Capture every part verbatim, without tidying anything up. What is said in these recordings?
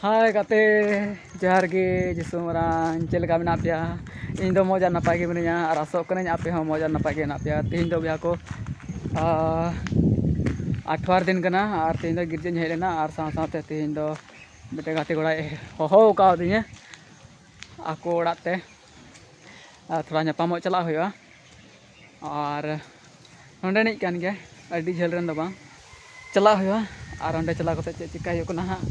ᱦᱟᱭ ᱜᱟᱛᱮ, ᱡᱚᱦᱟᱨ ᱜᱮ, ᱡᱤᱥᱩ ᱢᱟᱨᱟᱝ᱾ ᱪᱮᱫ ᱞᱮᱠᱟ ᱢᱮᱱᱟᱜ ᱯᱮᱭᱟ? ᱤᱧ ᱫᱚ ᱢᱚᱡᱽ ᱟᱨ ᱱᱟᱯᱟᱭ ᱜᱮ ᱢᱤᱱᱟᱹᱧᱟ ᱟᱨ ᱟᱥᱚᱜ ᱠᱟᱹᱱᱟᱹᱧ ᱟᱯᱮ ᱦᱚᱸ ᱢᱚᱡᱽ ᱟᱨ ᱱᱟᱯᱟᱭ ᱜᱮ ᱢᱮᱱᱟᱜ ᱯᱮᱭᱟ᱾ ᱛᱮᱦᱮᱧ ᱫᱚ ᱵᱚᱭᱦᱟ ᱠᱚ, ᱟᱸ, ᱟᱴᱷᱣᱟᱨ ᱫᱤᱱ ᱠᱟᱱᱟ ᱟᱨ ᱛᱮᱦᱮᱧ ᱫᱚ ᱜᱤᱨᱡᱟᱹᱧ ᱦᱮᱡ ᱞᱮᱱᱟ ᱟᱨ ᱥᱟᱶ ᱥᱟᱶᱛᱮ ᱛᱮᱦᱮᱧ ᱫᱚ ᱢᱤᱫᱴᱮᱱ ᱜᱟᱛᱮ ᱠᱚᱲᱟᱭ ᱦᱚᱦᱚ ᱟᱠᱟᱣᱫᱤᱧᱟ ᱟᱠᱚ ᱚᱲᱟᱜ ᱛᱮ᱾ ᱟᱨ ᱛᱷᱚᱲᱟ ᱧᱟᱯᱟᱢᱚᱜ ᱪᱟᱞᱟᱜ ᱦᱩᱭᱩᱜᱼᱟ᱾ ᱟᱨ ᱱᱚᱸᱰᱮᱱᱤᱡ ᱠᱟᱱ ᱜᱮᱭᱟᱭ, ᱟᱹᱰᱤ ᱡᱷᱟᱹᱞ ᱨᱮᱱ ᱫᱚ ᱵᱟᱝ᱾ ᱪᱟᱞᱟᱜ ᱦᱩᱭᱩᱜᱼᱟ ᱟᱨ ᱚᱸᱰᱮ ᱪᱟᱞᱟᱣ ᱠᱟᱛᱮ ᱪᱮᱫ ᱪᱤᱠᱟᱹᱭ ᱦᱩᱭᱩᱜ ᱠᱟᱱᱟ ᱦᱟᱸᱜ,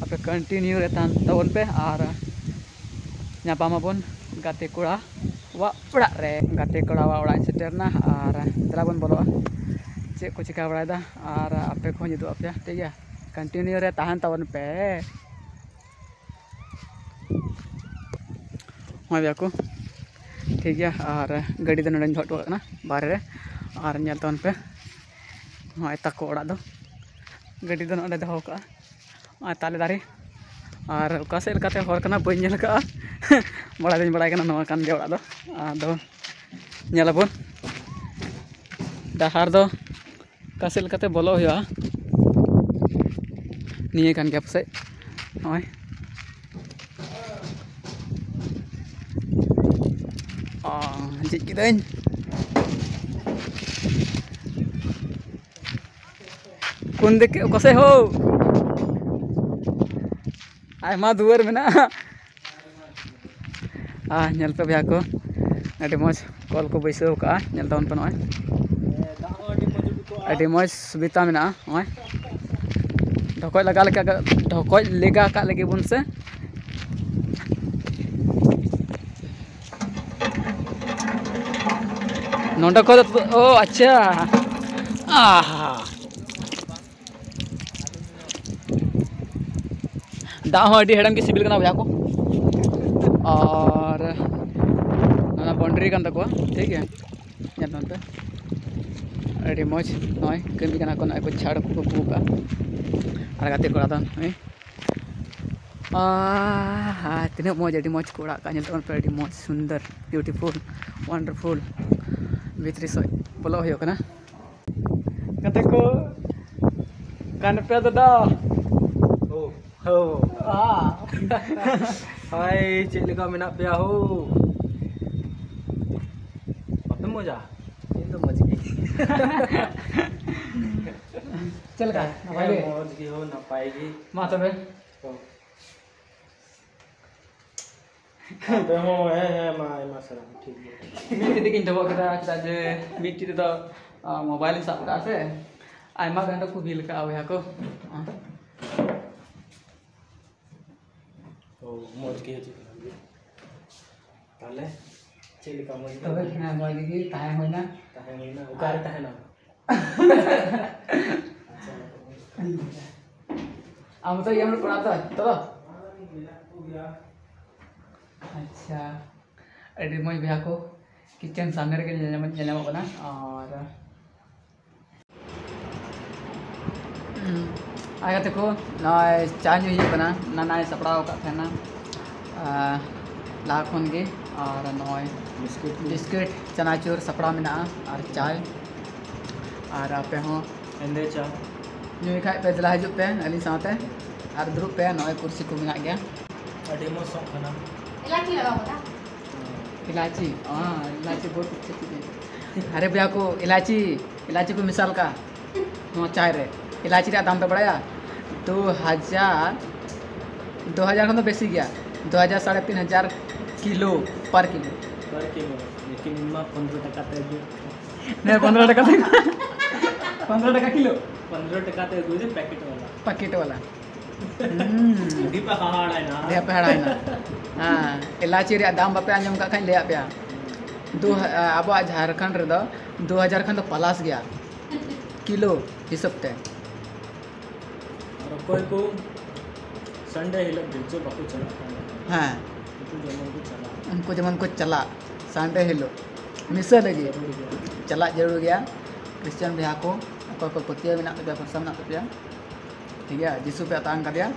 ᱟᱯᱮ continue ᱨᱮ ᱛᱟᱦᱮᱱ ᱛᱟᱵᱚᱱ ᱯᱮ᱾ ᱟᱨ ᱧᱟᱯᱟᱢ ᱟᱵᱚᱱ ᱜᱟᱛᱮ ᱠᱚᱲᱟ ᱣᱟᱜ ᱚᱲᱟᱜ ᱨᱮ᱾ ᱜᱟᱛᱮ ᱠᱚᱲᱟ ᱣᱟᱜ ᱚᱲᱟᱜ ᱤᱧ ᱥᱮᱴᱮᱨ ᱮᱱᱟ ᱟᱨ ᱫᱮᱞᱟ ᱵᱚᱱ ᱵᱚᱞᱚᱜᱼᱟ, ᱪᱮᱫ ᱠᱚ ᱪᱤᱠᱟ ᱵᱟᱲᱟᱭᱮᱫᱟ᱾ ᱟᱨ ᱟᱯᱮ ᱠᱚᱦᱚᱸᱧ ᱩᱫᱩᱜ ᱟᱯᱮᱭᱟ, ᱴᱷᱤᱠ ᱜᱮᱭᱟ? Continue ᱨᱮ ᱛᱟᱦᱮᱱ ᱛᱟᱵᱚᱱ ᱯᱮ᱾ ᱦᱚᱸᱜᱼᱚᱭ ᱵᱚᱭᱦᱟ ᱠᱚ, ᱴᱷᱤᱠ ᱜᱮᱭᱟ, ᱟᱨ ᱜᱟᱹᱰᱤ ᱫᱚ ᱱᱚᱰᱮᱧ ᱫᱚᱦᱚ ᱦᱚᱴᱚ ᱠᱟᱜ ᱠᱟᱱᱟ ᱵᱟᱦᱨᱮ ᱨᱮ᱾ ᱟᱨ ᱧᱮᱞ ᱛᱟᱵᱚᱱ ᱯᱮ, ᱱᱚᱜᱼᱚᱭ ᱛᱟᱠᱚ ᱚᱲᱟᱜ ᱫᱚ, ᱜᱟᱹᱰᱤ ᱫᱚ ᱱᱚᱰᱮ ᱫᱚᱦᱚ ᱠᱟᱜᱼᱟ, ᱱᱚᱜᱼᱚᱭ ᱛᱟᱞᱮ ᱫᱟᱨᱮ᱾ ᱟᱨ ᱚᱠᱟ ᱥᱮᱫ ᱞᱮᱠᱟᱛᱮ ᱦᱚᱨ ᱠᱟᱱᱟ ᱵᱟᱹᱧ ᱧᱮᱞ ᱠᱟᱜᱼᱟ᱾ ᱵᱟᱲᱟᱭ ᱫᱚᱧ ᱵᱟᱲᱟᱭ ᱠᱟᱱᱟ ᱱᱚᱣᱟ ᱠᱟᱱ ᱜᱮᱭᱟ ᱚᱲᱟᱜ ᱫᱚ᱾ ᱟᱫᱚ ᱧᱮᱞᱟᱵᱚᱱ ᱰᱟᱦᱟᱨ ᱫᱚ ᱚᱠᱟ ᱥᱮᱫ ᱞᱮᱠᱟᱛᱮ ᱵᱚᱞᱚᱜ ᱦᱩᱭᱩᱜᱼᱟ᱾ ᱱᱤᱭᱟᱹ ᱠᱟᱱ ᱜᱮᱭᱟ ᱯᱟᱥᱮᱡ, ᱱᱚᱜᱼᱚᱭ᱾ ᱚ, ᱡᱷᱤᱡ ᱠᱤᱫᱟᱹᱧ᱾ ᱠᱩᱱ ᱫᱮᱠᱮ ᱚᱠᱟ ᱥᱮᱫ ᱦᱳ? ᱟᱭᱢᱟ ᱫᱩᱣᱟᱹᱨ ᱢᱮᱱᱟᱜᱼᱟ᱾ ᱟᱨ ᱧᱮᱞ ᱯᱮ ᱵᱚᱭᱦᱟ ᱠᱚ, ᱟᱹᱰᱤ ᱢᱚᱡᱽ ᱠᱚᱞ ᱠᱚ ᱵᱟᱹᱭᱥᱟᱹᱣ ᱠᱟᱜᱼᱟ᱾ ᱧᱮᱞ ᱛᱟᱵᱚᱱ ᱯᱮ ᱱᱚᱜᱼᱚᱭ, ᱟᱹᱰᱤ ᱢᱚᱡᱽ ᱥᱩᱵᱤᱫᱷᱟ ᱢᱮᱱᱟᱜᱼᱟ᱾ ᱱᱚᱜᱼᱚᱭ ᱰᱷᱚᱠᱚᱡ ᱞᱟᱜᱟ ᱞᱮᱠᱟ, ᱰᱷᱚᱠᱚᱡ ᱞᱮᱜᱟ ᱠᱟᱜ ᱞᱟᱹᱜᱤᱫ ᱵᱚᱱ ᱥᱮ᱾ ᱱᱚᱰᱮ ᱠᱷᱚᱡ ᱫᱚ, ᱳ ᱟᱪᱪᱷᱟ, ᱟᱦᱟ᱾ ᱫᱟᱜ ᱦᱚᱸ ᱟᱹᱰᱤ ᱦᱮᱲᱮᱢ ᱜᱮ ᱥᱤᱵᱤᱞ ᱠᱟᱱᱟ ᱵᱚᱭᱦᱟ ᱠᱚ᱾ ᱟᱨ ᱱᱚᱣᱟ ᱵᱟᱣᱩᱱᱰᱟᱨᱤ ᱠᱟᱱ ᱛᱟᱠᱚᱣᱟ, ᱴᱷᱤᱠ ᱜᱮᱭᱟ᱾ ᱧᱮᱞ ᱛᱟᱵᱚᱱ ᱯᱮ, ᱟᱹᱰᱤ ᱢᱚᱡᱽ᱾ ᱱᱚᱜᱼᱚᱭ ᱠᱟᱹᱢᱤ ᱠᱟᱱᱟ ᱠᱚ, ᱱᱚᱜᱼᱚᱭ ᱠᱚ ᱪᱷᱟᱲ ᱠᱚᱠᱚ ᱯᱩ ᱠᱟᱜᱼᱟ᱾ ᱟᱨ ᱜᱟᱛᱮ ᱠᱚᱲᱟ ᱫᱚ ᱱᱚᱜᱼᱚᱭ, ᱟᱦᱟ, ᱛᱤᱱᱟᱹᱜ ᱢᱚᱡᱽ, ᱟᱹᱰᱤ ᱢᱚᱡᱽ ᱠᱚ ᱚᱲᱟᱜ ᱠᱟᱜᱼᱟ᱾ ᱧᱮᱞ ᱛᱟᱵᱚᱱ ᱯᱮ, ᱟᱹᱰᱤ ᱢᱚᱡᱽ, ᱥᱩᱱᱫᱚᱨ, beautiful, wonderful᱾ ᱵᱷᱤᱛᱨᱤ ᱥᱮᱫ ᱵᱚᱞᱚᱜ ᱦᱩᱭᱩᱜ ᱠᱟᱱᱟ᱾ ᱜᱟᱛᱮ ᱠᱚ, ᱚᱠᱟᱭ ᱱᱟᱯᱮ ᱫᱟᱫᱟ? ᱦᱳ, ᱦᱳ᱾ ᱦᱟᱭ, ᱪᱮᱫ ᱞᱮᱠᱟ ᱢᱮᱱᱟᱜ ᱯᱮᱭᱟ ᱦᱳ? ᱵᱟᱯᱮ ᱢᱚᱡᱟ? ᱤᱧ ᱫᱚ ᱢᱚᱡᱽ ᱜᱮ᱾ ᱪᱮᱫ ᱞᱮᱠᱟ? ᱱᱟᱯᱟᱭ ᱜᱮ? ᱦᱮᱸ, ᱢᱚᱡᱽ ᱜᱮ ᱦᱳ, ᱱᱟᱯᱟᱭ ᱜᱮ᱾ ᱢᱟ ᱛᱚᱵᱮ᱾ ᱦᱚᱸ᱾ ᱟᱯᱮ ᱦᱚᱸ, ᱦᱮᱸ, ᱦᱮᱸ, ᱢᱟ, ᱟᱭᱢᱟ ᱥᱟᱨᱦᱟᱣ, ᱴᱷᱤᱠ ᱜᱮᱭᱟ᱾ ᱢᱤᱫᱴᱤᱡ ᱛᱮᱜᱮᱧ ᱰᱚᱵᱚᱜ ᱠᱮᱫᱟ, ᱪᱮᱫᱟᱜ ᱡᱮ ᱢᱤᱫᱴᱤᱡ ᱨᱮᱫᱚ, ᱟ, ᱢᱳᱵᱟᱭᱤᱞ ᱤᱧ ᱥᱟᱵ ᱠᱟᱜᱼᱟ ᱥᱮ, ᱟᱭᱢᱟ ᱜᱟᱱ ᱠᱚ ᱵᱤᱞ ᱠᱟᱜᱼᱟ ᱵᱚᱭᱦᱟ ᱠᱚ᱾ ᱚ, ᱢᱚᱡᱽ ᱜᱮ ᱦᱤᱡᱩᱜ ᱠᱟᱱᱟ᱾ ᱛᱟᱦᱞᱮ ᱪᱮᱫ ᱞᱮᱠᱟ, ᱢᱚᱡᱽ ᱜᱮ? ᱛᱚᱵᱮ ᱦᱮᱸ, ᱢᱚᱡᱽ ᱜᱮ ᱛᱟᱦᱮᱸ ᱦᱩᱭᱱᱟ᱾ ᱛᱟᱦᱮᱸ ᱦᱩᱭᱱᱟ᱾ ᱚᱠᱟᱨᱮ ᱛᱟᱦᱮᱱᱟ? ᱟᱪᱪᱷᱟ᱾ ᱟᱢ ᱫᱚ ᱤᱭᱟᱹ ᱠᱚᱲᱟ ᱛᱚ, ᱛᱚ? ᱟᱪᱪᱷᱟ, ᱟᱹᱰᱤ ᱢᱚᱡᱽ ᱵᱚᱭᱦᱟ ᱠᱚ, ᱠᱤᱪᱮᱱ ᱥᱟᱢᱱᱮ ᱨᱮᱜᱮ ᱧᱮᱞ ᱧᱟᱢᱚᱜ, ᱧᱮᱞ ᱧᱟᱢᱚᱜ ᱠᱟᱱᱟ᱾ ᱟᱨ ᱦᱩᱸ᱾ ᱟᱨ ᱜᱟᱛᱮ ᱠᱚ, ᱱᱚᱜᱼᱚᱭ ᱪᱟ ᱧᱩ ᱦᱩᱭᱩᱜ ᱠᱟᱱᱟ, ᱱᱟᱱᱟᱭ ᱥᱟᱯᱲᱟᱣ ᱟᱠᱟᱫ ᱛᱟᱦᱮᱱᱟ, ᱟᱨ ᱞᱟᱦᱟ ᱠᱷᱚᱱ ᱜᱮ᱾ ᱟᱨ ᱱᱚᱜᱼᱚᱭ ᱵᱤᱥᱠᱩᱴ ᱠᱚ᱾ ᱵᱤᱥᱠᱩᱴ, ᱪᱟᱱᱟᱪᱩᱨ ᱥᱟᱯᱲᱟᱣ ᱢᱮᱱᱟᱜᱼᱟ, ᱟᱨ ᱪᱟᱭ᱾ ᱟᱨ ᱟᱯᱮ ᱦᱚᱸ ᱦᱮᱸᱫᱮ ᱪᱟ᱾ ᱧᱩᱭ ᱠᱷᱟᱡ ᱯᱮ, ᱫᱮᱞᱟ ᱦᱤᱡᱩᱜ ᱯᱮ ᱟᱹᱞᱤᱧ ᱥᱟᱶᱛᱮ ᱟᱨ ᱫᱩᱲᱩᱵ ᱯᱮ, ᱱᱚᱜᱼᱚᱭ ᱠᱩᱨᱥᱤ ᱠᱚ ᱢᱮᱱᱟᱜ ᱜᱮᱭᱟ᱾ ᱟᱹᱰᱤ ᱢᱚᱡᱽ ᱥᱚᱜ ᱠᱟᱱᱟ᱾ ᱤᱞᱟᱭᱪᱤ ᱞᱟᱜᱟᱣ ᱠᱟᱫᱟ? ᱤᱞᱟᱭᱪᱤ, ᱦᱚᱸ, ᱤᱞᱟᱭᱪᱤ ᱵᱚᱦᱩᱛ ᱟᱪᱪᱷᱟ ᱪᱤᱡᱽ ᱦᱮ᱾ ᱟᱨᱮ ᱵᱷᱟᱭᱟ ᱠᱚ, ᱤᱞᱟᱭᱪᱤ, ᱤᱞᱟᱭᱪᱤ ᱠᱚ ᱢᱮᱥᱟᱞ ᱠᱟᱜᱼᱟ ᱱᱚᱣᱟ ᱪᱟᱭ ᱨᱮ᱾ ᱤᱞᱟᱭᱪᱤ ᱨᱮᱭᱟᱜ ᱫᱟᱢ ᱯᱮ ᱵᱟᱲᱟᱭᱟ? ᱫᱩ ᱦᱟᱡᱟᱨ, ᱫᱩ ᱦᱟᱡᱟᱨ ᱠᱷᱚᱱ ᱫᱚ ᱵᱮᱥᱤ ᱜᱮᱭᱟ, ᱫᱩ ᱦᱟᱡᱟᱨ, ᱥᱟᱲᱮ ᱛᱤᱱ ᱦᱟᱡᱟᱨ kilo, per kilo. Per kilo, ᱞᱮᱠᱤᱱ ᱤᱧ ᱢᱟ ᱯᱚᱱᱨᱚ ᱴᱟᱠᱟ ᱛᱮ ᱟᱹᱜᱩ᱾ ᱦᱮᱸ, ᱯᱚᱱᱨᱚ ᱴᱟᱠᱟ ᱛᱮ᱾ ᱯᱚᱱᱨᱚ ᱴᱟᱠᱟ ᱠᱤᱞᱳ? ᱯᱚᱱᱨᱚ ᱴᱟᱠᱟ ᱛᱮ ᱟᱹᱜᱩᱭ ᱫᱟᱹᱧ, packet ᱵᱟᱞᱟ᱾ Packet ᱵᱟᱞᱟ᱾ ᱦᱩᱸ᱾ ᱟᱹᱰᱤ ᱯᱮ ᱦᱟᱦᱟᱲᱟᱭᱱᱟ᱾ ᱟᱹᱰᱤ ᱯᱮ ᱦᱟᱦᱟᱲᱟᱭᱱᱟ᱾ ᱦᱮᱸ, ᱮᱞᱟᱪᱤ ᱨᱮᱭᱟᱜ ᱫᱟᱢ ᱵᱟᱯᱮ ᱟᱸᱡᱚᱢ ᱠᱟᱜ ᱠᱷᱟᱡ ᱞᱟᱹᱭᱟᱫ ᱯᱮᱭᱟ᱾ ᱫᱩ, ᱟᱵᱚᱣᱟᱜ ᱡᱷᱟᱲᱠᱷᱚᱸᱰ ᱨᱮᱫᱚ ᱫᱩ ᱦᱟᱡᱟᱨ ᱠᱷᱚᱱ ᱫᱚ plus ᱜᱮᱭᱟ ᱠᱤᱞᱳ ᱦᱤᱥᱟᱹᱵ ᱛᱮ᱾ ᱟᱨ ᱚᱠᱚᱭ ᱠᱚ Sunday ᱦᱤᱞᱳᱜ ᱜᱤᱨᱡᱟᱹ ᱵᱟᱠᱚ ᱪᱟᱞᱟᱜ ᱠᱟᱱᱟ, ᱦᱮᱸ᱾ ᱩᱱᱠᱩ ᱡᱮᱢᱚᱱ ᱠᱚ ᱪᱟᱞᱟᱜ᱾ ᱩᱱᱠᱩ ᱡᱮᱢᱚᱱ ᱠᱚ ᱪᱟᱞᱟᱜ, Sunday ᱦᱤᱞᱳᱜ ᱢᱤᱥᱟᱹ ᱞᱟᱹᱜᱤᱫ᱾ ᱡᱟᱹᱨᱩᱲ ᱜᱮᱭᱟ᱾ ᱪᱟᱞᱟᱜ ᱡᱟᱹᱨᱩᱲ ᱜᱮᱭᱟ᱾ Christian ᱵᱚᱭᱦᱟ ᱠᱚ, ᱚᱠᱚᱭ ᱠᱚ ᱯᱟᱹᱛᱭᱟᱹᱣ ᱢᱮᱱᱟᱜ ᱛᱟᱯᱮᱭᱟ, ᱵᱷᱚᱨᱥᱟ ᱢᱮᱱᱟᱜ ᱛᱟᱯᱮᱭᱟ, ᱴᱷᱤᱠ ᱜᱮᱭᱟ, ᱡᱤᱥᱩ ᱯᱮ ᱟᱛᱟᱝ ᱠᱟᱫᱮᱭᱟ,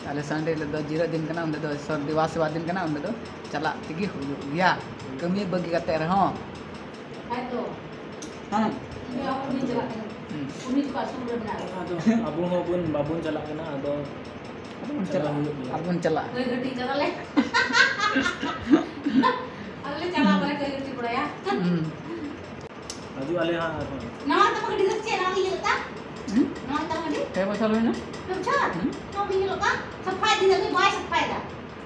ᱛᱟᱦᱞᱮ Sunday ᱦᱤᱞᱳᱜ ᱫᱚ ᱡᱤᱨᱟᱹᱜ ᱫᱤᱱ ᱠᱟᱱᱟ, ᱚᱸᱰᱮ ᱫᱚ ᱤᱥᱚᱨ ᱫᱮᱵᱟ ᱥᱮᱵᱟ ᱫᱤᱱ ᱠᱟᱱᱟ, ᱚᱸᱰᱮ ᱫᱚ ᱪᱟᱞᱟᱜ ᱛᱮᱜᱮ ᱦᱩᱭᱩᱜ ᱜᱮᱭᱟ, ᱠᱟᱹᱢᱤ ᱵᱟᱹᱜᱤ ᱠᱟᱛᱮ ᱨᱮᱦᱚᱸ᱾ ᱦᱮᱸ᱾ ᱤᱧ ᱫᱚ ᱟᱵᱚ ᱵᱚᱱ ᱪᱟᱞᱟᱜ ᱠᱟᱱᱟ᱾ ᱦᱩᱸ᱾ ᱩᱱᱤ ᱫᱚ ᱟᱹᱥᱩᱞ ᱨᱮ ᱢᱮᱱᱟᱜ ᱠᱚᱣᱟ᱾ ᱟᱫᱚ ᱟᱵᱚ ᱦᱚᱸ ᱵᱚᱱ, ᱵᱟᱵᱚᱱ ᱪᱟᱞᱟᱜ ᱠᱟᱱᱟ, ᱟᱫᱚ ᱪᱟᱞᱟᱜ ᱦᱩᱭᱩᱜ ᱜᱮᱭᱟ᱾ ᱟᱨ ᱵᱚᱱ ᱪᱟᱞᱟᱜᱼᱟ᱾ ᱠᱚᱭ ᱜᱷᱟᱹᱴᱤ ᱪᱟᱞᱟᱜ ᱞᱮ᱾ ᱟᱞᱮ ᱞᱮ ᱪᱟᱞᱟᱜ ᱵᱟᱞᱮ ᱠᱚᱭ ᱜᱷᱟᱹᱴᱤ ᱵᱟᱲᱟᱭᱟ᱾ ᱦᱩᱸ᱾ ᱦᱤᱡᱩᱜ ᱟᱞᱮ ᱦᱟᱸᱜ ᱟᱨᱦᱚᱸ᱾ ᱱᱟᱣᱟ ᱛᱟᱢᱟ ᱜᱟᱹᱰᱤ ᱫᱚ ᱪᱮᱫ? ᱱᱟᱣᱟ ᱜᱮ ᱧᱮᱞᱚᱜ ᱠᱟᱱ? ᱦᱩᱸ? ᱱᱟᱣᱟ ᱛᱟᱢᱟ ᱜᱟᱹᱰᱤ? ᱯᱮ ᱵᱚᱪᱷᱚᱨ ᱦᱩᱭᱱᱟ᱾ ᱯᱮ ᱵᱚᱪᱷᱚᱨ? ᱦᱩᱸ᱾ ᱱᱟᱣᱟ ᱜᱮ ᱧᱮᱞᱚᱜ ᱠᱟᱱ? ᱥᱟᱯᱷᱟᱭ ᱫᱤᱱ ᱫᱚ ᱵᱟᱭ ᱥᱟᱯᱷᱟᱭᱮᱫᱟ᱾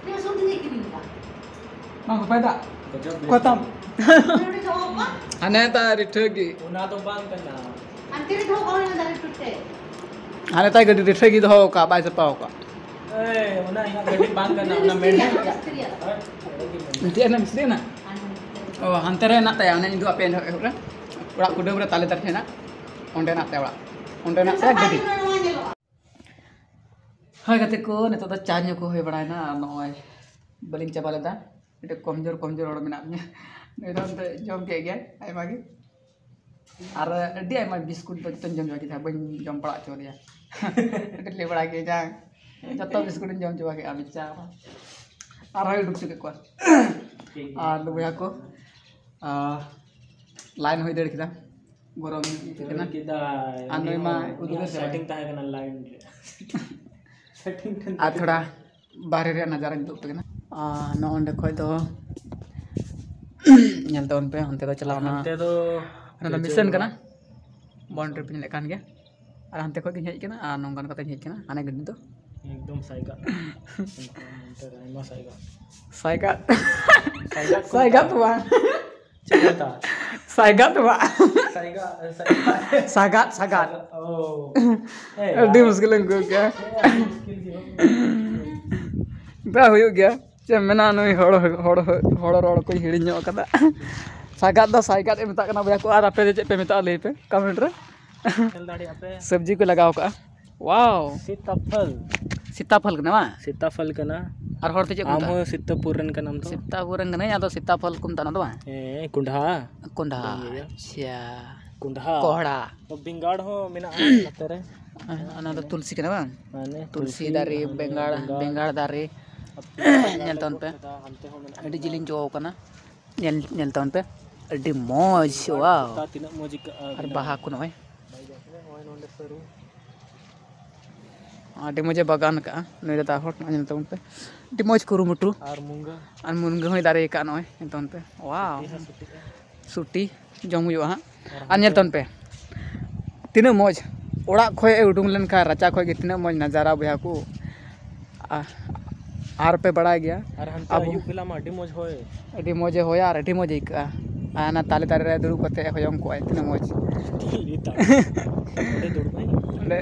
ᱱᱤᱭᱟᱹ ᱥᱩᱨ ᱫᱤᱱ ᱜᱮ ᱠᱤᱨᱤᱧ ᱠᱟᱜ᱾ ᱵᱟᱝ ᱥᱟᱯᱷᱟᱭᱮᱫᱟ? ᱜᱚᱡᱚᱵ ᱚᱠᱚᱭ ᱛᱟᱢ? ᱱᱚᱰᱮ ᱫᱚᱦᱚ ᱠᱟᱜ᱾ ᱦᱟᱱᱮ ᱛᱟ ᱨᱤᱴᱷᱟᱹ ᱜᱮ᱾ ᱚᱱᱟ ᱫᱚ ᱵᱟᱝ ᱠᱟᱱᱟ᱾ ᱦᱟᱱᱛᱮ ᱨᱮ ᱫᱚᱦᱚ ᱠᱟᱜ ᱢᱮ, ᱫᱟᱨᱮ ᱴᱩᱴ ᱛᱮ᱾ ᱦᱟᱱᱮ ᱛᱟᱭ ᱜᱟᱹᱰᱤ ᱨᱤᱴᱷᱟᱹ ᱜᱮ ᱫᱚᱦᱚ ᱠᱟᱜ, ᱵᱟᱭ ᱥᱟᱯᱷᱟ ᱠᱟᱜ᱾ ᱮᱭ, ᱚᱱᱟ ᱤᱧᱟᱹᱜ ᱜᱟᱹᱰᱤ ᱵᱟᱝ ᱠᱟᱱᱟ, ᱚᱱᱟ ᱢᱮᱱ ᱢᱤᱥᱛᱨᱤᱭᱟᱜ, ᱢᱤᱥᱛᱨᱤᱭᱟᱜ᱾ ᱢᱤᱥᱛᱨᱤᱭᱟᱜ ᱱᱟ, ᱢᱤᱥᱛᱨᱤᱭᱟᱜ ᱱᱟ? ᱚ, ᱦᱟᱱᱛᱮ ᱨᱮ ᱦᱮᱱᱟᱜ ᱛᱟᱭᱟ, ᱚᱱᱮ ᱤᱧ ᱫᱚ ᱟᱯᱮ ᱮᱱ ᱦᱚᱲ ᱚᱲᱟᱜ ᱠᱩᱰᱟᱹᱢ ᱨᱮ ᱛᱟᱞᱮ ᱫᱟᱨᱮ ᱦᱮᱱᱟᱜ, ᱚᱸᱰᱮ ᱦᱮᱱᱟᱜ ᱛᱟᱭᱟ ᱚᱲᱟᱜ, ᱚᱸᱰᱮ ᱦᱮᱱᱟᱜ ᱛᱟᱭᱟ ᱜᱟᱹᱰᱤ᱾ ᱦᱳᱭ ᱜᱟᱛᱮ ᱠᱚ, ᱱᱤᱛᱚᱜ ᱫᱚ ᱪᱟ ᱧᱩ ᱠᱚ ᱦᱩᱭ ᱵᱟᱲᱟᱭᱮᱱᱟ ᱟᱨ ᱱᱚᱜᱼᱚᱭ ᱵᱟᱹᱞᱤᱧ ᱪᱟᱵᱟ ᱞᱮᱫᱟ᱾ ᱢᱤᱫᱴᱮᱡ ᱠᱚᱢᱡᱳᱨ, ᱠᱚᱢᱡᱳᱨ ᱦᱚᱲ ᱢᱮᱱᱟᱜ ᱞᱤᱧᱟ᱾ ᱱᱩᱭ ᱫᱚ ᱚᱱᱛᱮ ᱡᱚᱢ ᱠᱮᱫ ᱜᱮᱭᱟᱭ ᱟᱭᱢᱟ ᱜᱮ᱾ ᱟᱨ ᱟᱹᱰᱤ ᱟᱭᱢᱟ ᱵᱤᱥᱠᱩᱴ ᱫᱚ ᱡᱚᱛᱚᱧ ᱡᱚᱢ ᱪᱟᱵᱟ ᱠᱮᱫᱟ, ᱵᱟᱹᱧ ᱡᱚᱢ ᱯᱟᱲᱟᱜ ᱦᱚᱪᱚ ᱟᱫᱮᱭᱟ᱾ ᱟᱹᱰᱤ ᱞᱟᱹᱭ ᱵᱟᱲᱟ ᱠᱮᱫᱟ, ᱡᱚᱛᱚ ᱵᱤᱥᱠᱩᱴ ᱤᱧ ᱡᱚᱢ ᱪᱟᱵᱟ ᱠᱮᱫᱟ, ᱵᱮᱪᱟᱨᱟ᱾ ᱟᱨᱦᱚᱸᱭ ᱩᱰᱩᱠ ᱦᱚᱪᱚ ᱠᱮᱫ ᱠᱚᱣᱟ᱾ ᱟᱨ ᱵᱚᱭᱦᱟ ᱠᱚ, ᱟᱨ ᱞᱟᱭᱤᱱ ᱦᱩᱭ ᱫᱟᱲᱮ ᱠᱮᱫᱟ, ᱜᱚᱨᱚᱢ ᱟᱹᱭᱠᱟᱹᱜ ᱠᱟᱱᱟ᱾ ᱠᱮᱫᱟᱭ᱾ ᱟᱨ ᱱᱩᱭ ᱢᱟ ᱩᱱᱤ ᱦᱚᱸ ᱩᱫᱽᱜᱟᱹᱨ ᱪᱟᱵᱟᱭᱮᱱ᱾ ᱥᱮᱴᱤᱝ ᱛᱟᱦᱮᱸ ᱠᱟᱱᱟ ᱞᱟᱭᱤᱱ ᱨᱮ᱾ ᱥᱮᱴᱤᱝ ᱴᱷᱮᱱ ᱟᱨ ᱛᱷᱚᱲᱟ ᱵᱟᱦᱨᱮ ᱨᱮᱭᱟᱜ ᱱᱟᱡᱟᱨᱟᱧ ᱩᱫᱩᱜ ᱟᱯᱮ ᱠᱟᱱᱟ᱾ ᱟᱨ ᱱᱚᱜᱼᱚ ᱱᱚᱸᱰᱮ ᱠᱷᱚᱡ ᱫᱚ ᱧᱮᱞ ᱛᱟᱵᱚᱱ ᱯᱮ, ᱦᱟᱱᱛᱮ ᱫᱚ ᱪᱟᱞᱟᱣᱱᱟ᱾ ᱦᱟᱱᱛᱮ ᱫᱚ ᱚᱱᱟ ᱫᱚ ᱢᱤᱥᱚᱱ ᱠᱟᱱᱟ, ᱵᱟᱣᱩᱱᱰᱟᱨᱤ ᱯᱮ ᱧᱮᱞᱮᱫ ᱠᱟᱱ ᱜᱮᱭᱟ᱾ ᱟᱨ ᱦᱟᱱᱛᱮ ᱠᱷᱚᱡ ᱜᱤᱧ ᱦᱮᱡ ᱠᱟᱱᱟ, ᱟᱨ ᱱᱚᱝᱠᱟ ᱱᱚᱝᱠᱟ ᱛᱮᱧ ᱦᱮᱡ ᱠᱟᱱᱟ᱾ ᱦᱟᱱᱮ ᱜᱟᱹᱰᱤ ᱫᱚ ᱮᱠᱫᱚᱢ ᱥᱟᱭᱜᱟᱫ᱾ ᱚᱱᱛᱮ ᱨᱮ ᱟᱭᱢᱟ ᱥᱟᱭᱜᱟᱫ᱾ ᱥᱟᱭᱜᱟᱫ᱾ ᱥᱟᱭᱜᱟᱫ ᱠᱚ ᱥᱟᱭᱜᱟᱫ ᱢᱮᱛᱟᱜᱼᱟ᱾ ᱫᱚ ᱵᱟᱝ᱾ ᱪᱮᱫ ᱠᱚ ᱢᱮᱛᱟᱜᱼᱟ? ᱥᱟᱭᱜᱟᱫ ᱫᱚ ᱵᱟᱝ᱾ ᱥᱟᱭᱜᱟᱫ, ᱥᱟᱭᱜᱟᱫ᱾ ᱥᱟᱜᱟᱫ, ᱥᱟᱜᱟᱫ᱾ ᱥᱟᱭᱜᱟᱫ, ᱳ᱾ ᱮᱭ, ᱟᱹᱰᱤ ᱭᱟᱨ᱾ ᱢᱩᱥᱠᱤᱞ ᱮᱢ ᱟᱹᱭᱠᱟᱹᱣ ᱠᱮᱜᱼᱟ᱾ ᱪᱮᱫ ᱟᱹᱰᱤ ᱢᱩᱥᱠᱤᱞ ᱜᱮ ᱵᱟᱝ? ᱵᱟ, ᱦᱩᱭᱩᱜ ᱜᱮᱭᱟ᱾ ᱪᱮᱫ ᱮᱢ ᱢᱮᱱᱟ, ᱱᱩᱭ ᱦᱚᱲ, ᱦᱚᱲ, ᱦᱚᱲ ᱨᱚᱲ ᱠᱚᱧ ᱦᱤᱲᱤᱧ ᱧᱚᱜ ᱠᱟᱫᱟ᱾ ᱥᱟᱜᱟᱫ ᱫᱚ ᱥᱟᱭᱜᱟᱫ ᱮ ᱢᱮᱛᱟᱜ ᱠᱟᱱᱟ ᱵᱚᱭᱦᱟ ᱠᱚ, ᱟᱨ ᱟᱯᱮ ᱫᱚ ᱪᱮᱫ ᱯᱮ ᱢᱮᱛᱟᱜᱼᱟ ᱞᱟᱹᱭ ᱯᱮ ᱠᱚᱢᱮᱱᱴ ᱨᱮ᱾ ᱧᱮᱞ ᱫᱟᱲᱮᱭᱟᱜᱼᱟ ᱯᱮ᱾ ᱥᱚᱵᱽᱡᱤ ᱠᱚ ᱞᱟᱜᱟᱣ ᱠᱟᱜᱼᱟ᱾ ᱣᱟᱣ᱾ ᱥᱤᱛᱟᱯᱷᱚᱞ᱾ ᱥᱤᱛᱟᱯᱷᱚᱞ ᱠᱟᱱᱟ ᱵᱟᱝ? ᱥᱤᱛᱟᱯᱷᱚᱞ ᱠᱟᱱᱟ᱾ ᱟᱨ ᱦᱚᱲ ᱛᱮ ᱪᱮᱫ ᱠᱚ ᱟᱢ ᱢᱮᱛᱟᱜᱼᱟ? ᱦᱚᱸ ᱥᱤᱛᱟᱯᱩᱨ ᱨᱮᱱ ᱠᱟᱱᱟᱢ ᱛᱚ᱾ ᱥᱤᱛᱟᱯᱩᱨ ᱨᱮᱱ ᱠᱟᱹᱱᱟᱹᱧ, ᱟᱫᱚ ᱥᱤᱛᱟᱯᱷᱚᱞ ᱠᱚ ᱢᱮᱛᱟᱜᱼᱟ ᱚᱱᱟ ᱫᱚ ᱵᱟᱝ? ᱦᱮᱸ, ᱠᱚᱸᱰᱷᱟ᱾ ᱠᱚᱸᱰᱷᱟ, ᱵᱟᱹᱧ ᱞᱟᱹᱭᱟ᱾ ᱟᱪᱪᱷᱟ᱾ ᱠᱚᱸᱰᱷᱟ᱾ ᱠᱚᱦᱲᱟ᱾ ᱛᱚ, ᱵᱮᱸᱜᱟᱲ ᱦᱚᱸ ᱢᱮᱱᱟᱜᱼᱟ ᱱᱚᱛᱮ ᱨᱮ᱾ ᱚᱱᱟ ᱫᱚ ᱛᱩᱞᱥᱤ ᱠᱟᱱᱟ ᱵᱟᱝ? ᱢᱟᱱᱮ ᱛᱩᱞᱥᱤ ᱛᱩᱞᱥᱤ, ᱫᱟᱨᱮ, ᱦᱟᱱᱮ ᱵᱮᱸᱜᱟᱲ, ᱵᱮᱸᱜᱟᱲ᱾ ᱵᱮᱸᱜᱟᱲ ᱫᱟᱨᱮ᱾ ᱟᱯᱮ ᱧᱮᱞ ᱛᱟᱵᱚᱱ ᱯᱮ᱾ ᱦᱟᱱᱛᱮ ᱦᱚᱸ ᱢᱮᱱᱟᱜᱼᱟ᱾ ᱟᱹᱰᱤ ᱡᱤᱞᱤᱧ ᱡᱚ ᱟᱠᱟᱱᱟ᱾ ᱧᱮᱞ, ᱧᱮᱞ ᱛᱟᱵᱚᱱ ᱯᱮ, ᱟᱹᱰᱤ ᱢᱚᱡᱽ, ᱵᱮᱸᱜᱟᱲ ᱣᱟᱣ᱾ ᱪᱮᱛᱟᱱ ᱛᱤᱱᱟᱹᱜ ᱢᱚᱡᱽ ᱟᱹᱭᱠᱟᱹᱜᱼᱟ ᱟᱨ ᱵᱮᱱᱟᱣ᱾ ᱵᱟᱦᱟ ᱠᱚ ᱱᱚᱜᱼᱚᱭ᱾ ᱱᱚᱜᱼᱚᱭ ᱱᱚᱸᱰᱮ ᱥᱟᱹᱨᱩ᱾ ᱟᱹᱰᱤ ᱢᱚᱡᱽ ᱮ ᱵᱟᱜᱟᱱ ᱠᱟᱜᱼᱟ ᱱᱩᱭ ᱫᱟᱫᱟ ᱦᱚᱲ, ᱱᱚᱜᱼᱚᱭ ᱧᱮᱞ ᱛᱟᱵᱚᱱ ᱯᱮ, ᱟᱹᱰᱤ ᱢᱚᱡᱽ ᱠᱩᱨᱩᱢᱩᱴᱩ᱾ ᱟᱨ ᱢᱩᱱᱜᱟᱹ᱾ ᱟᱨ ᱢᱩᱱᱜᱟᱹ ᱦᱚᱸᱭ ᱫᱟᱨᱮ ᱠᱟᱜᱼᱟ ᱱᱚᱜᱼᱚᱭ, ᱧᱮᱞ ᱛᱟᱵᱚᱱ ᱯᱮ᱾ ᱣᱟᱣ᱾ ᱥᱩᱴᱤ ᱦᱚᱸ ᱥᱩᱴᱤᱜᱼᱟ᱾ ᱥᱩᱴᱤ ᱡᱚᱢ ᱦᱩᱭᱩᱜᱼᱟ ᱦᱟᱸᱜ᱾ ᱟᱨ ᱟᱨ ᱧᱮᱞ ᱦᱟᱱᱛᱮ ᱛᱟᱵᱚᱱ ᱯᱮ, ᱛᱤᱱᱟᱹᱜ ᱢᱚᱡᱽ ᱚᱲᱟᱜ ᱠᱷᱚᱡ ᱮ ᱩᱰᱩᱝ ᱞᱮᱱᱠᱷᱟᱱ ᱨᱟᱪᱟ ᱠᱷᱚᱡ ᱜᱮ ᱛᱤᱱᱟᱹᱜ ᱢᱚᱡᱽ ᱱᱟᱡᱟᱨᱟ ᱵᱚᱭᱦᱟ ᱠᱚ᱾ ᱟ-, ᱟᱨ ᱯᱮ ᱵᱟᱲᱟᱭ ᱜᱮᱭᱟ, ᱟᱨ ᱦᱟᱱᱛᱮ ᱟᱵᱚ ᱟᱹᱭᱩᱵ ᱵᱮᱞᱟ ᱢᱟ ᱟᱹᱰᱤ ᱢᱚᱡᱽ ᱦᱚᱭ᱾ ᱟᱹᱰᱤ ᱢᱚᱡᱽ ᱮ ᱦᱚᱭᱟ ᱟᱨ ᱟᱹᱰᱤ ᱢᱚᱡᱽ ᱟᱹᱭᱠᱟᱹᱜᱼᱟ᱾ ᱟᱨ ᱚᱱᱟ ᱛᱟᱞᱮ ᱫᱟᱨᱮ ᱨᱮ ᱫᱩᱲᱩᱵ ᱠᱟᱛᱮ ᱦᱚᱭᱚᱝ ᱠᱚᱜᱼᱟᱭ, ᱛᱤᱱᱟᱹᱜ ᱢᱚᱡᱽ᱾ ᱚᱸᱰᱮ ᱫᱩᱲᱩᱵ ᱟᱭ᱾ ᱚᱸᱰᱮ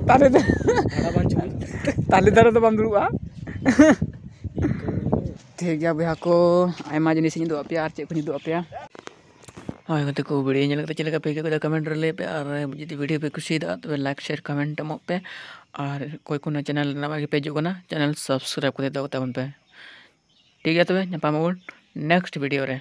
ᱛᱟᱞᱮ ᱫᱚ ᱵᱷᱟᱲᱟ ᱵᱟᱝ ᱪᱩᱞᱩᱜ᱾ ᱛᱟᱞᱮ ᱫᱟᱨᱮ ᱫᱚ ᱵᱟᱢ ᱫᱩᱲᱩᱵᱼᱟ᱾ ᱴᱷᱤᱠ ᱜᱮᱭᱟ ᱵᱚᱭᱦᱟ ᱠᱚ, ᱟᱭᱢᱟ ᱡᱤᱱᱤᱥ ᱤᱧ ᱩᱫᱩᱜ ᱟᱯᱮᱭᱟ, ᱟᱨ ᱪᱮᱫ ᱠᱚᱧ ᱩᱫᱩᱜ ᱟᱯᱮᱭᱟ᱾ ᱦᱳᱭ ᱜᱟᱛᱮ ᱠᱚ, ᱵᱷᱤᱰᱤᱭᱳ ᱧᱮᱞ ᱠᱟᱛᱮ ᱪᱮᱫ ᱞᱮᱠᱟ ᱯᱮ ᱟᱹᱭᱠᱟᱹᱣ ᱠᱮᱫᱟ ᱠᱚᱢᱮᱱᱴ ᱨᱮ ᱞᱟᱹᱭ ᱯᱮ, ᱟᱨ ᱡᱩᱫᱤ ᱵᱷᱤᱰᱤᱭᱳ ᱯᱮ ᱠᱩᱥᱤᱭᱟᱫᱟ ᱛᱚᱵᱮ ᱞᱟᱭᱤᱠ, ᱥᱮᱭᱟᱨ, ᱠᱚᱢᱮᱱᱴ ᱮᱢᱚᱜ ᱯᱮ, ᱟᱨ ᱚᱠᱚᱭ ᱠᱚ ᱱᱚᱣᱟ ᱪᱮᱱᱮᱞ ᱨᱮ ᱱᱟᱣᱟ ᱜᱮᱯᱮ ᱦᱤᱡᱩᱜ ᱠᱟᱱᱟ ᱪᱮᱱᱮᱞ ᱥᱟᱵᱥᱠᱨᱟᱭᱤᱵ ᱠᱟᱛᱮ ᱫᱚᱦᱚ ᱠᱟᱛᱟ ᱵᱚᱱ ᱯᱮ᱾ ᱴᱷᱤᱠ ᱜᱮᱭᱟ, ᱛᱚᱵᱮ ᱧᱟᱯᱟᱢ ᱟᱵᱚᱱ ᱱᱮᱠᱥᱴ ᱵᱷᱤᱰᱤᱭᱳ ᱨᱮ᱾